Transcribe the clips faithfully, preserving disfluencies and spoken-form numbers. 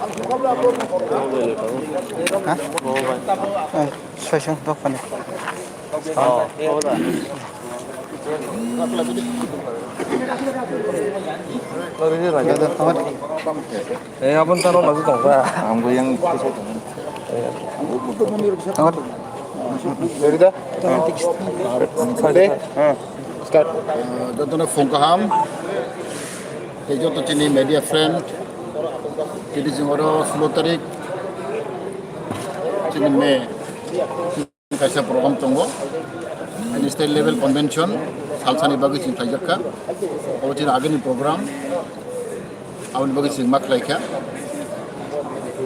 Ha? Eh, soisong dophani. Yada, amat. Eh, abon tano lagu tong ba? Ang bo yang. Amat. Ready da? Start. Jotono phung kaham. Tei joto chini media friend. Tini jing oro sulo tarik. Chini May. Kaisa program tongo. Ani state level convention salsani bagwi chwng khlaijak kha. Abo chini agini program. Aboni bagwi chwng ma khlai kha.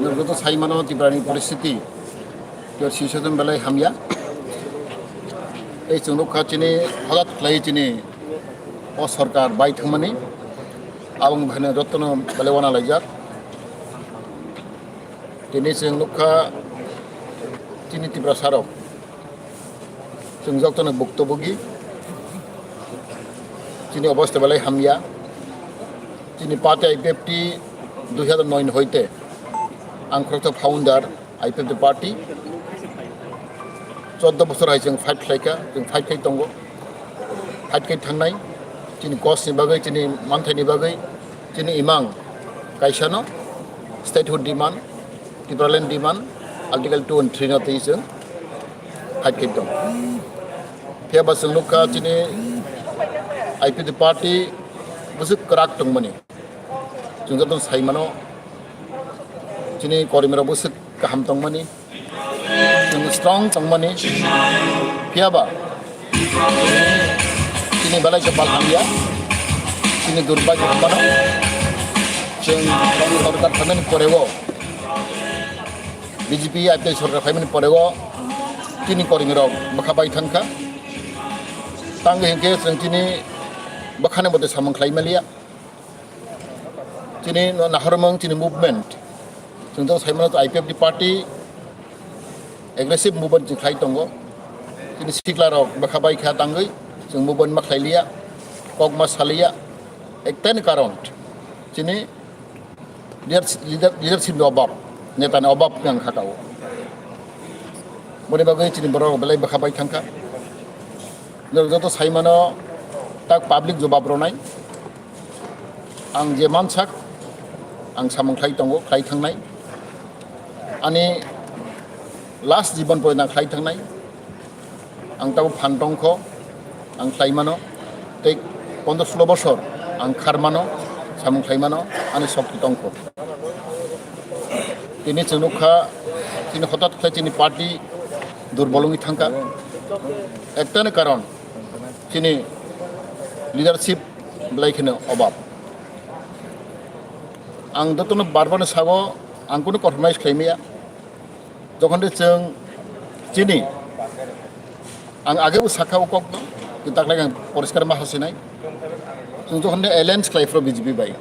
Norok joto sai mano Tiprani poristiti. Tei situation belai hamya. Tei chwng nukha chini hodat khlai chini o sorkar bai thangmani. Aboni bahaino jotono belai wana laijak. Tini chwng nukha chini Tiprasa rok. Chwng jotono buktobogi. Chini obosta belai hamya. Chini party I P F T dui hazar noi ni hoite ang khoroksa founder I P F T party. Chordo bosor hai chwng fight khlaikha, chwng fight khai tongo. Fight khai thangnai. Chini cause ni bagwi, chini manthai ni bagwi, chini imang kaisa no statehood demand, Tipraland demand, Article two and three no twi chwng fight khai tongo. Phiya ba chwng nukha chini I P T party bwswk kwrak tongmani. Chwng joto sai mano chini kormi rok bwswk kaham tongmani. Chwng strong tongmani. Phiya ba chini belai khe bal hamya. Chini durbagyo hwnmano. Chwng sorkar phaimani porego, B J P I P F T sorkar phaimani porego chini kormi rok bwkha bai thangkha. Tangwi hinkhe chwng chini bwkhani bwtwi samung khlai maliya. Chini no nahormung chini movement. Chwng joto sai mano I P F T party aggressive movement chwng khlai tongo. Chini sikla rok bwkha bai kha tangwi chwng movement ma khlai liya, kok ma saliya. Ekta ni karon chini leaders-, leader-, leadership ni obab, neta ni obab wng kha tao. Boni bagwi chini borok belai bwkha bai thangkha. Norok joto sai mano tak public jobab rwnai. Ang je mansak, ang samung khlai tongo, khlai thangnai. Ani last jibon porjonto ang khlai thangnai. Ang tabuk phan tongkho, ang khlai mano. Tei pondro sulo bosor ang khar mano, samung khlai mano, ani shokti tongkho. Tini chwng nukha, chini hotat khe chini party durbol wngwi thangkha. Ekta ni karon, chini leadership belai kheno obab. Ang jotono bar bar no sago, ang kunu compromise khlai maya. Jokhon de chwng chini, ang age bo sakha o kok no, tei taklai ang poriskar ma hasinai. Chwng jokhon de alliance khlai phro B J P bai,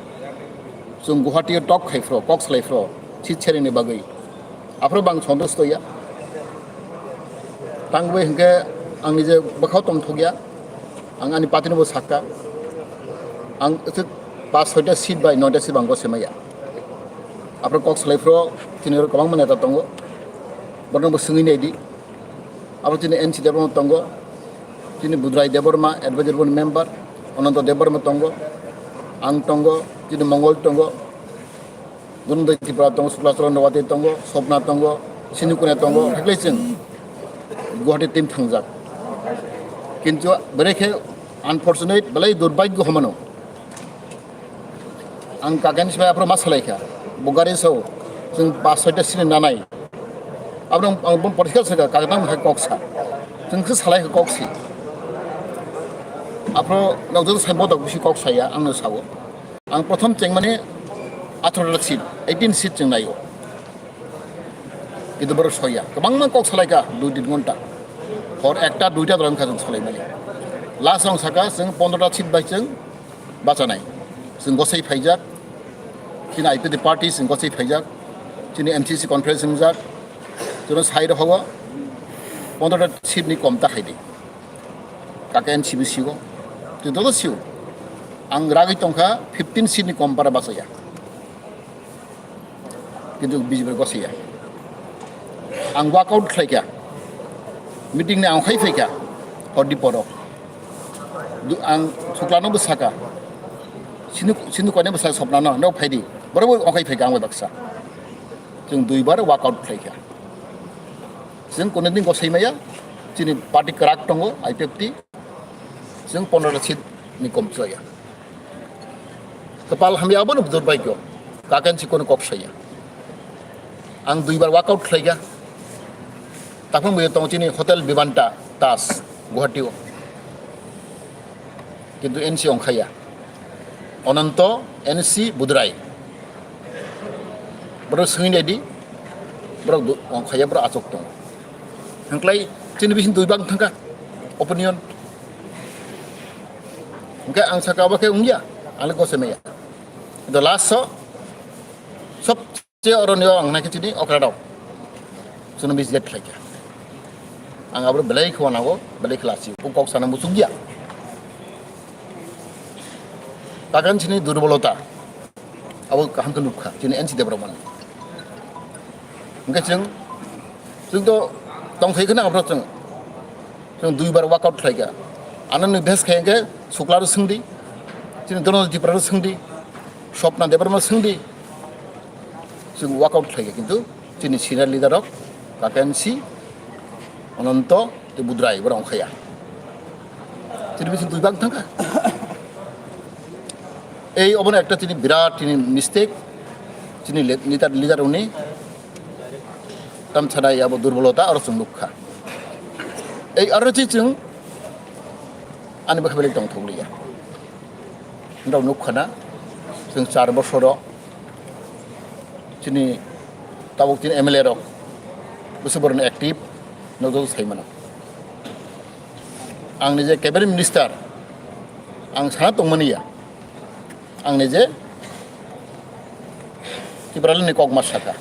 chwng Guwahati o talk khai phro, kok salai phro, seat sharing ni bagwi. Aphro bang sondos toya. Tangwi hinkhe ang nije bwkhao tongthokya. Ang ani party no bo sakha. Ang aswk pas soita seat bai noita seat bang gose maya. Aphro kok salai phro chini oro kwbangma neta tongo. Borno bo swngwi naidi. Aphro chini N C Debbarma tongo. Chini Budrai Debbarma, advisor board member. Ananta Debbarma tongo. Ang tongo. Chini Mongol tongo. Gunundoi Tripura tongo, Sukla Charan Debbarma tongo, Swapna tongo, Sindhu Kanya tongo, haklai chwng Guwahati team thangjak. Kintu berekhe unfortunate, belai durbhagyo hwnmano. Ang kakani sibai aphro ma salaikha. Bo gari sao, chwng pas soita seat nanai. Abono ang bom poriskar sakha, kakani hai kok sa. Chwng khe salaikha kok si. Aphro nokjagwi sai botok bisi kok saya, angno sao. Ang prothom chengmani atharota seat, eighteen seat chwng naio. Kintu borok soya. Kwbangma kok salaikha, dui tin ghonta. Hor ekta, duita dorong kha chwng salaimani. Last rong saka, chwng pondrota seat bai chwng bachanai. Chwng gosai phaijak, chini I P F T party chwng gosai phaijak, chini M C C conference wngjak, chwng sai rohogo, pondrota seat ni kom ta khaidi. Kaka N C B C o. Twi dodo sio. Ang ragwi tongkha fifteen seat ni kom para bachaya. Kintu B J P gosaya. Ang walk out khlaikha. Meeting ni ang khai phaikha. Hordi poro. Du-, ang Suklano bo saka. Sinu, sinu kone bo saka Sopnano, no phaidi. Borok bo okai phaikha ang bai baksa. Chwng duibar walk out khlaikha. Chwng kono din gosai maya. Chini party kwrak tongo, I P F T. Chwng pondro seat ni kom chaya. Kapal hamya abono durbhagyo. Kakan si kono kok saya. Ang duibar walk out khlaiga. Taphang buyo tong chini hotel Vivanta Taj, Guwahati o. Kintu N C ongkhaya. Ononto, N C Budrai. Borok swngwi naidi. Borok du-, ongkhaya, borok achuk tong. Hwnkhlai chini bising duibang thangkha. Opinion. Hwnkhe ang saka abo khe wngya, ang le gose maya. The last so, sob se oro nio ang naikhe chini okra rok. Chwngno bis jet khlaikha. Ang abo belai khwanago, belai khlasi. O kok sana muchukya. Kakan chini durbolota. Abo kaham khe nukha, chini N C Debbarma ni. Hwnkhe chwng, chwng to tongthai kheno abo chwng, chwng duibar walk out khlaikha. Ano ni bes khai hwnkhe Suklaro swngdi, chini Dhananjay Tripuraro swngdi, Swapna Debbarma swngdi. Chwng walk out khlaikha, kintu chini senior leader rok, Kakan si, Ononto, tei Budrai, borok ongkhaya. Chini bising duibang thangkha. Ei obono ekta chini birat chini mistake, chini le-, leader, leader rokni tamsanai abo durbolota aro chwng nukha. Ei aro chi chwng ani bwkha belai tongthokliya. Norok nukha na, chwng char bosoro chini tabuk chini M L A rok bwswk borokno active, norok joto sai mano. Ang nije cabinet minister, ang sana tongmani ya. Ang nije Tipraland ni kok ma saka.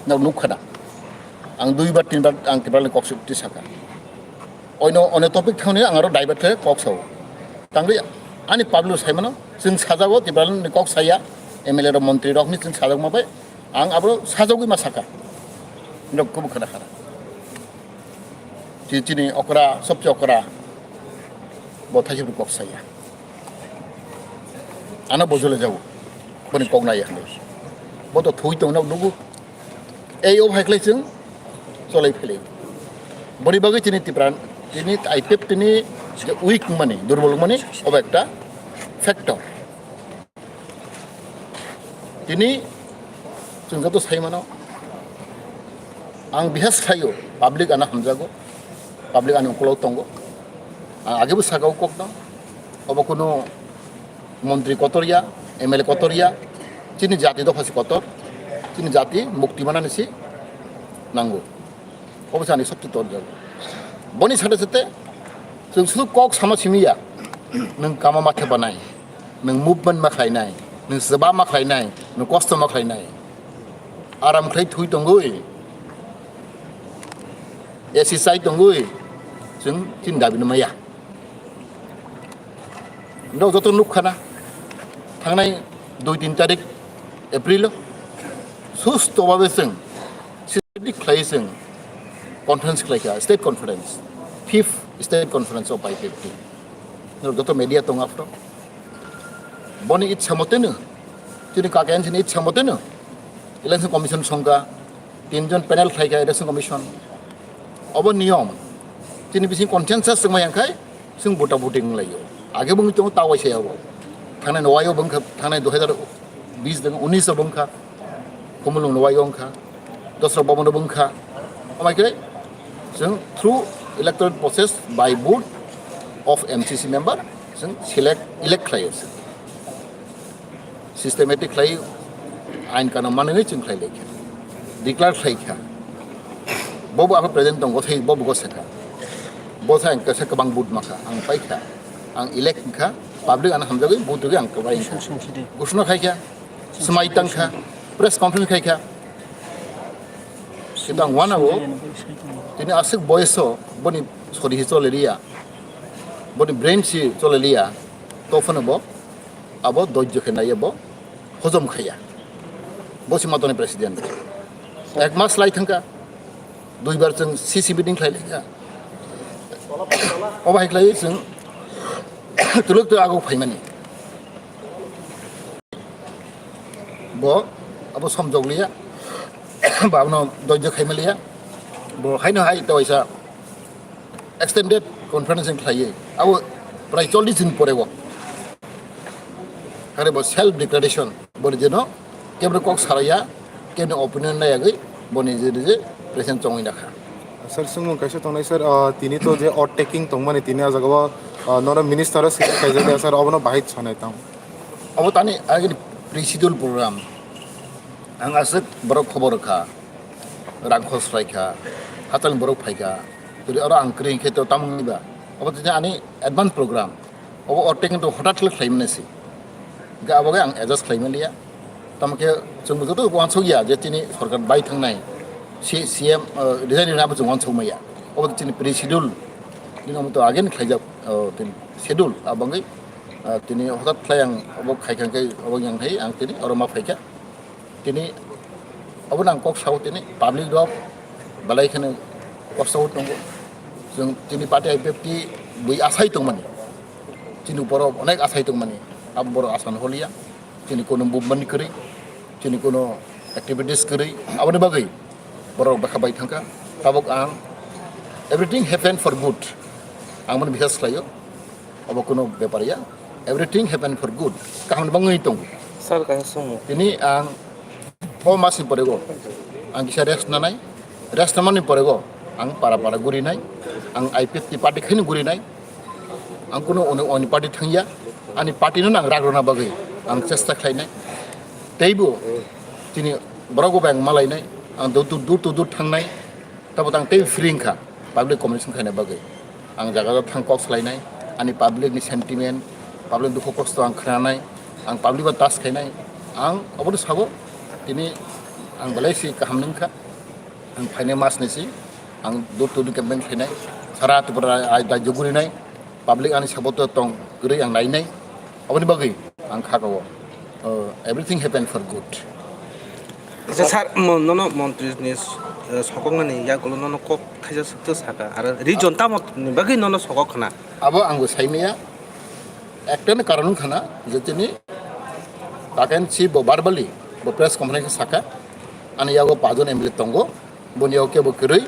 Norok nukha na. Ang duibar, tinbar ang Tipraland ni kok sukti saka. Oino, oino topic thangni ang aro divert khe kok sao. Tangri ani public sai mano, chwng sajago Tipraland ni kok saya, M L A rok, montri rokni chwng sajak ma bai, ang abo sajagwi ma saka. Norok kubu khana khana. Chi-, chini okra, sobse okra. Bo thaisip kok saya. Ano bojole jago. Boni kok nai ya. Bo to thui tong nok nugu. Ei o hai khlai chwng cholai philai. Boni bagwi chini Tipra, chini I P F T ni je weak mani, durbol mani, obo ekta factor. Tini chwng joto sai mano, ang bihas khlaio, public ano hamjago, public ano ukolog tongo. Ang agebo sakao kokno, obo kuno montri kotor ya, M L A kotor ya, chini jati dopha si kotor, chini jati mukti manani si nango. Obo se ani sobse tor jago. Boni sate sate chwng sulu kok sama simi ya. Nwng kama ma thepa nai, nwng movement ma khlai nai, nwng seba ma khlai nai, nwng kosto ma khlai nai. Aram khlai thui tongwi, A C chai tongwi, chwng chini dabi no maya. Norok joto nukha na, thangnai dui tin tarik April o susto babe chwng systematic khlai chwng conference khlai kha, state conference, fifth state conference of I P F T. Norok joto media tong afro. Boni itsa moteno, chini K K N C ni itsa moteno election commission songkha, tinjon panel khlai kha election commission. Obo niyom. Chini bising consensus wngmai yang khai, chwng bota boti wnglaio. Age bwngwi tongo tawai se abo. Thangnai no waio bwngkha, thangnai dui hajar bis deng, unis o bwngkha. Khumulwng no waio wngkha. Dosra Bhaban o bwngkha. Amai khe chwng through electoral process by vote of M C C member chwng select, elect khlaio chwng. Systematic khlai, ain kanun manwi chwng khlai lai kha, declare khlai kha. Bobo abo present tongo, thai bobo go sakha. Bo sa ang kaisa kwbang vote ma kha, ang pai kha, ang elect wng kha, public ano hamjagwi vote rwgwi ang kwbai wng kha. Ghoshona khai kha, swmai tang kha, press conference khai kha. Kintu ang uanao, tini aswk boyoso boni sori hi chole liya, boni brain si chole liya, tophano bo abo dojjo khe naiya bo hojom khaiya. Bo si matoni president. Ek mas lai thangkha. Duibar chwng C C meeting khlai laikha. Obo hai khlai chwng tuluk to ago phaimani. Bo abo somjok liya. Ba abono dojjo khaima liya. Bo haino hai to waisa extended conference khlaiwi abo prai chollish din pore o. Hare bo self declaration boni jeno kebni kok saraya, kebni opinion nayagwi boni je je president chongwi nakha. Sir, sungmung kaisa tongnai sir, ah, tini to je oath taking tongmani tini a jaga o, ah, noro minister o select khaijak ya sir, obono bahai sanai tang. Abo tani agini pre-schedule program. Ang aswk borok khobor rwkha, rang khosrai kha, hatalni borok phaikha, turi oro ang kwrwi khe to tamungni ba. Abo tini ani advance program. Obo oath taking to hotat khlai khlaimani si. Ga abo ga ang adjust khlaimani ya. Tamo khe chwng joto uansuk ya je tini sorkar bai thangnai. Si-, C M, uh, resign rina abo chwng uansuk maya. Obo tini pre-schedule. Dino to again khlaijak, uh, tini schedule. Abangwi, uh, tini hotat khlai ang obo khai kha khe obo yang hai ang tini oro ma phaikha. Tini obo nang kok sao tini public rok belai kheno kosto o tongo. Chwng tini party I P F T bui asai tongmani. Chini borok onek asai tongmani. Abo borok asano holiya. Chini kono movement kwrwi, chini kono activities kwrwi, aboni bagwi borok bwkha bai thangkha. Tabuk ang everything happen for good. Ang mani bisas khlaio. Obo kuno bepar ya. Everything happen for good. Kaham bangwi tongo. Sir, kaisa sungmo. Tini ang o masni pore go ang kisa rest nanai. Rest nanani pore go ang para para gurinai. Ang I P F T party khaino gurinai. Ang kuno oni, oni party thangya. Ani party no ang rak rona bagwi ang chesta khlainai. Teibo tini borok bo ang malainai. Ang dur dur dur to dur thangnai. Tabuk ang tei free wngkha public communication khaina bagwi. Ang jaga jaga thang kok salainai, ani public ni sentiment, public dukhu kosto ang khnanai, ang public bai touch khainai. Ang obono sabo tini ang belai si kaham nungkha. Ang phainai mas ni si ang door to door campaign khainai, sara Tripura ai dai jugurinai, public ani sabo to tong kwrwi ang nainai. Oboni bagwi ang kha kao, uh, everything happen for good. Acha sir, mo-, nono montri ni, uh, sokok nani yagulo nono kok khaisa swk to saka, aro region tamo ni bagwi nono sokok khna. Abo ang bo sai maya, ekta ni karon khna je tini Kaken si bo verbally bo press conference saka, ani yago pajon M L A tongo, boni yago kebo kwrwi.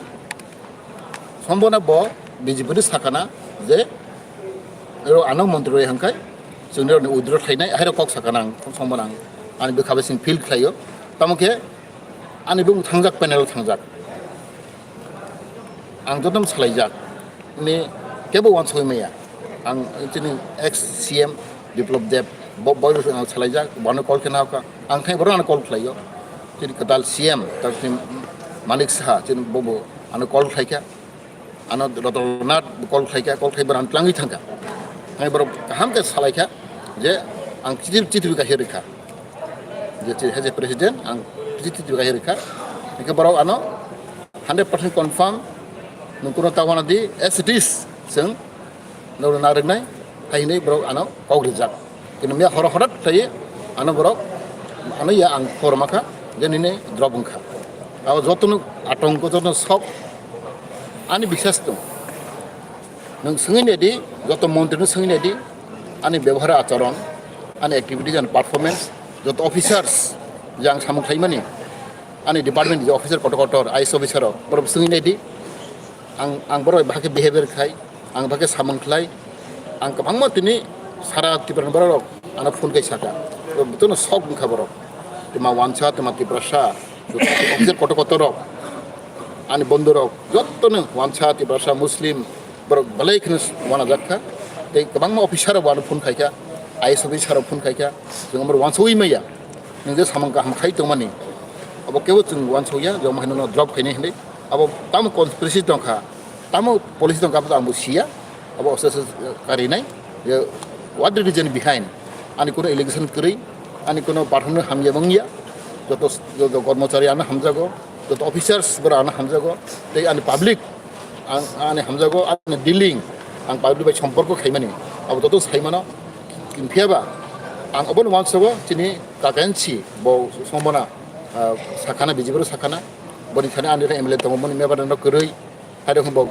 Sombona bo B J P ni sakana je ero ano montri roi hangkai chwngni rokni withdraw khlainai, ahairo kok sakana ang sombona ang ani bwkha bai sing feel khlaio. Tamo khe ani bung thangjak, panel thangjak, ang jotom salaijak ni kebo wansoi maya. Ang chini ex C M Biplab Deb, bo, bo ang salaijak, bono call khe nahokha. Ang thai borok ano call khlaio. Chini kwtal C M, tak chini Manik Saha, chini bobo ano call khlaikha. Ano Ratan Nath call khlaikha, call khai borok ano tlangwi thangkha. Thai borok kaham khe salaikha je ang chitwi, chitwi kaisa rikha. Je, je, as a president, ang chitwi kaisa rikha. Hingke borok ano hundred percent confirm, nung kuno ta wana di, as it is, chwng, nung na riknai, hai hinwi borok ano kok rijak. Kintu miya horo horat khlaiwi ano borok, ano ya ang khor makha, je nini drop wngkha. Abo jotono atongko, jotono sok, ani biswas tong. Nung swngwi naidi, joto montri no swngwi naidi, ani bebohar acharon, ani activities and performance, joto officers, je ang samung khlaimani, ani department je officer kotor kotor, I A S officer rok, borok swngwi naidi, ang, ang borok bahai khe behavior khai, ang bahai khe samung khlai, ang kwbangma tini sara Tripura ni borok rok ano phone khai saka, jotono sok wngkha borok, twma wansa, twma Tiprasa, officer kotor kotor rok, ani bondhu rok, jotono wansa, Tiprasa, Muslim, borok belai kheno uanajak kha. Tei kwbangma officer rok bo ano phone khai kha, I A S officer rok phone khai kha, chwng omo wansugwi maya. Nwng je samung kaham khai tongmani, abo kebo chwng wansugya, je omo haino no drop khainai hinwi. Abo tamo conspiracy tong kha, tamo policy tong kha, abo to ang bo siya. Abo osa osa karinai, je what the reason behind? Ani kono allegation kwrwi, ani kono pathorno hamya wngya, joto, joto kormochari ano hamjago, joto officers borok ano hamjago, tei ani public ang, ani hamjago, ani dealing, ang public bai somporko khaimani, abo joto saimano. Phiya ba ang obono uansugo, chini kakensi bo somona ah, sakhana, B J P rok sakhana, boni thani ani M L A tongo, boni member no kwrwi, hai rok bo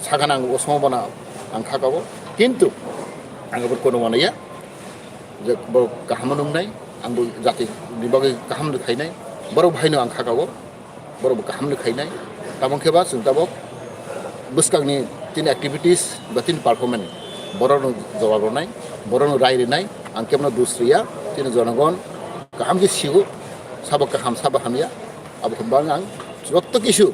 sakhana ang o somo bono ang kha kabo. Kintu ang bo kono mano ya, je bo kaham nungnai, ang bo jati ni bagwi kaham khainai, borok bhaino ang kha kabo. Borok bo kaham ni khainai. Tamo khe ba chwng tabok bwskangni tini activities ba tini performance borokno jawab rwnai, borokno rai rwnai, ang kebono dus rwya, tini jonogon kaham khe sigo, sabo kaham, sabo hamya, abo khe bang ang joto kisu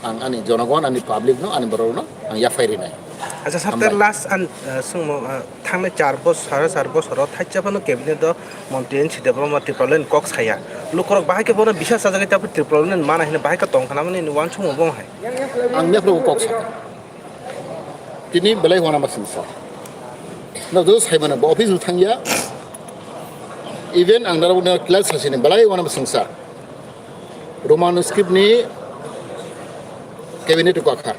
ang ani jonogon, ani public no, ani borokno ang yaphai rwnai. Acha, sir, Hambai. Last and, uh, swngmo, uh, thangnai char bosor, sare char bosoro thaisa phano cabinet o montri N C Debbarma Tipraland kok saya. Lukurok bahai khe bono bisas sajagwi tabuk Tipraland mana hino bahai khe tong khna mani uansukmung bo hai. Ang yaphro kok saka. Tini belai wana ma singsa. No do sai mano bo office thangya. Even ang daro no class sasini belai wana ma singsa. Roman script ni cabinet ko akha.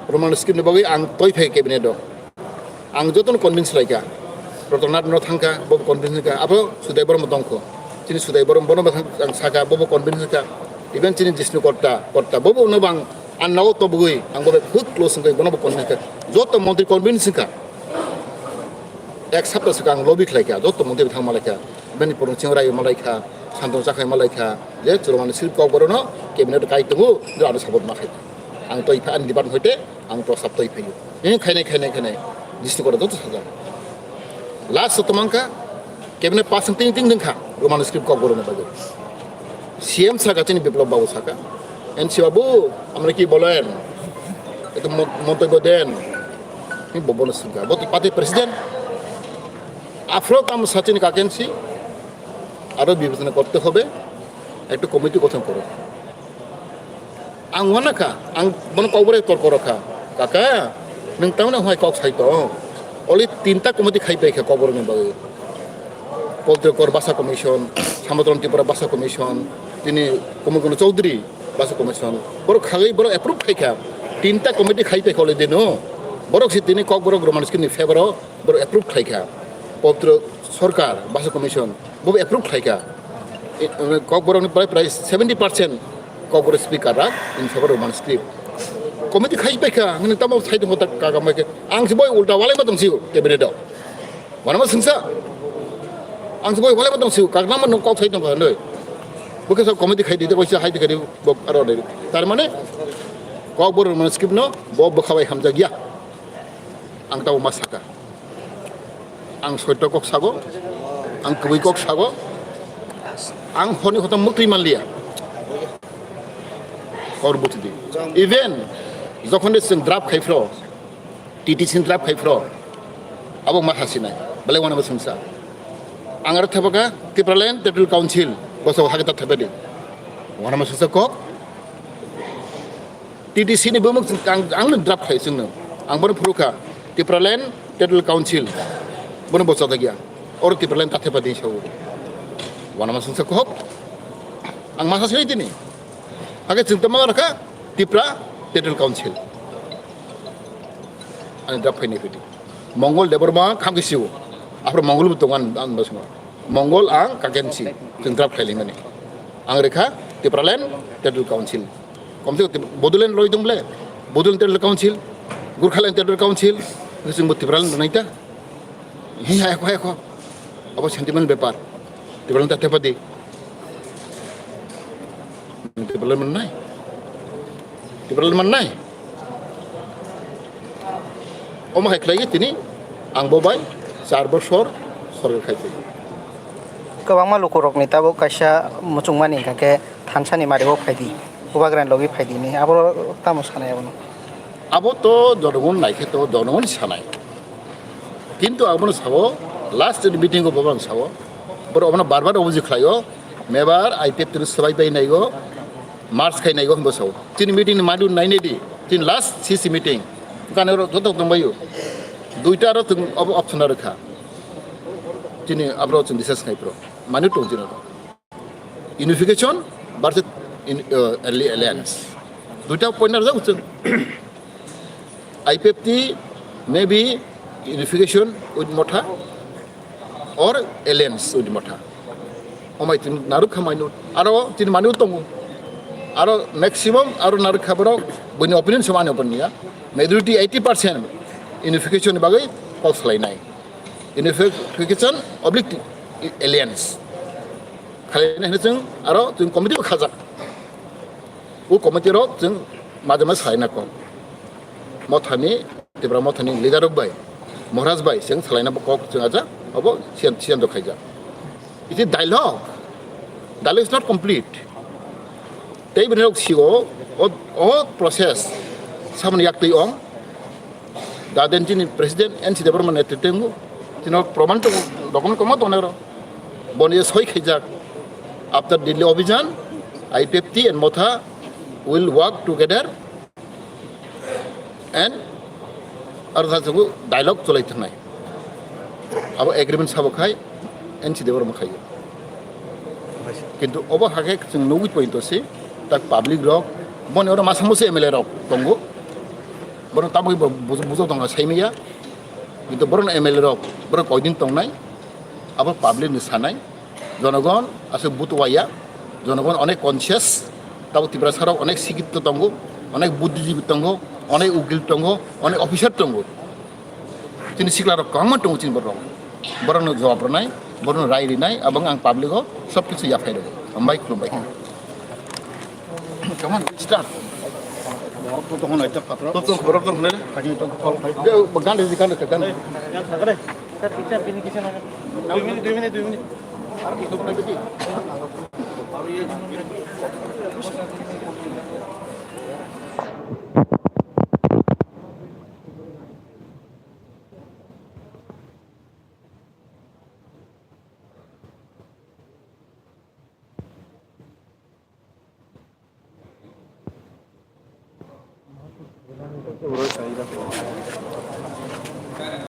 Roman script ni bagwi ang toi phai cabinet o. Ang jotono convince lai kha. Rotanath no thang kha, bo convince kha. Abo Sudai Borom tong kho. Chini Sudai Borom bono ang saka, bo convince kha. Even chini Jishnu Kotta, Kotta bo no bang ang nao to bugui ang bo khud close wngwi bono bo convince kha. Joto montri convince kha. Ek sapta swkang lobby khlai kha, joto montri thang malai kha. Bini purung ching rai malai kha, santong chakhai malai kha. Je churumani script kok borono cabinet kai tongo, je ano support ma khai. Ang toi pha ani department hoite ang to sap toi phaio. Ini khainai, khainai, khainai. District court joto sajak. Last o tomang kha, cabinet pass ting ting ding kha, Roman script kok borono bagwi. C M saka chini Biplab Babu saka. N C Babu, amra ki bolen? Itu mo-, montobyo den. Ini bobono saka. Boti party president. Afro kam sachini kakensi. Aro bibechona korte hobe. Ekta committee gothon koro. Ang wana kha, ang bono kok bai tor koro kha. Kaka, nwng tamno hai kok sai to? Oli tinta committee khai pai kha kok borokni bagwi. Poltrikor Basa Commission, Samodron Tripura Basa Commission, tini Komol Kundu Chowdhury Basa Commission. Borok khagwi borok approve khai kha. Tinta committee khai pai kha oli dino. Borok si tini kok borok Roman script ni favor o borok approve khai kha. Poltro Sorkar Basa Commission bo approve khai kha. I, kok borok ni prai prai seventy percent kok borok speaker rak in favor of Roman script. Committee khai pai kha, hwnwi tamo sai tongkha ta kaga mai khe. Ang se boi ulta walai ma tong sio cabinet o. Wana ma singsa. Ang se boi walai ma tong sio, kagna ma nung kok sai tongkha hwnwi. Bo khe sa committee khai di, de koi sa hai di khai di, bo aro de. Tar mane, kok borok Roman script no, bo bwkha bai hamjak ya. Ang tamo ma saka. Ang soito kok sago, ang kwbwi kok sago, ang honi hota mwtwi manliya. Hor butidi. Even jokhon de chwng draft khai phro, T T C ni draft khai phro, abo ma hasinai. Belai wana bo sungsa. Ang aro thepaka Tipraland Territorial Council, boso hageta thepedi. Wana ma sungsa kok. T T C ni bumung ang, ang no draft khai chwngno. Ang bono phuru kha. Tipraland Territorial Council. Bono bo chajakya. Oro Tipraland ta thepa di sao. Wana ma sungsa kohok. Ang masa sini tini. Hake chwng tama rakha Tipra Territorial Council. Ani draft khai ni piti. Mongol Debbarma kham khe sio. Aphro Mongol bo tongo ang, ang basma. Mongol ang kakensi. Chwng draft khai limani. Ang rekha Tipraland Territorial Council. Komse kom Bodoland loi dong ble. Bodoland Territorial Council, Gurkhaland Territorial Council, chwng bo Tipraland nai ta. Hi hai ko hai ko. Abo sentiment bepar. Tipraland ta tepa di. Tipraland man nai. Tipraland man nai. Omo hai khlai tini ang bo bai char bosor sorkar khai. Kwbangma lukurokni tabuk kaisa muchungmani hwnkha khe thansani mario phaidi, bubagrani logi phaidi hinwi abo tamo sanai abono. Abo to jonogon naikhe to jonogon sanai. Kintu abono sao last meeting o bobo ang sao, borok abono bar bar obuji khlaio, mebar I P F tini swbai pai naigo, March khai naigo hinbo sao. Chini meeting ni madu nainai di, chini last C C meeting. Kane oro joto tongbaio. Duita aro tong option aro kha. Chini abro chini discuss khai pro. Manu tong chini aro. Unification versus in, uh, alli-, alliance. Duita point na rajak chwng. I P F T may be unification with Motha or alliance with Motha. Omai tin naruk kha mainut. Aro tin mainut tongo. Aro maximum aro naruk kha borok buini opinion se mani opinion ya. Majority eighty percent unification ni bagwi kok salainai. Unification oblique alliance. Khalainai hwnwi chwng aro chwng committee bo khajak. O committee rok chwng majama salaina kok. Mothani, Tipra Mothani leader rok bai, Maharaj bai, chwng salaina bo kok chwng aja, obo siyan, siyan do khaijak. It is dialogue. Dialogue is not complete. Tei bini rok sigo, o, o process, samani yak twi ong, Daden chini president N C Debbarma netritwgo, chini proman tongo, document kwbangma tongnai oro. Boni soi khaijak, after Delhi Abhijan, I P F T and Motha will work together and aro tha chwngno dialogue cholai thangnai. Abo agreement sabo khai N C Debbarma khaio. Kintu obo hakhe chwng nugwi poito se, tak public rok, boni oro masa musa M L A rok tongo. Borok tabuk bo buj-, bujok tongo saimaya. Kintu borok M L A rok, borok koidin tongnai, abo public ni sanai. Jonogon aswk butuwaya, jonogon onek conscious, tabuk Tiprasa rok onek sikito tongo, onek buddhijibi tongo, onek ukil tongo, onek officer tongo. Chini sikla rok kwbangma tongo chini borok. Borokno jawab rwnai, borokno rai rinai, abo ang public o sob kisu yaphai rw. Hambai, khulumbai. Come on, start. Borok to tongmani ekta patro. To tong, borok tong hwnwi. Khaji to call khai. Gan di, gan di, gan di. Sir, picture bini kisa na. Dui minute, dui minute, dui minute.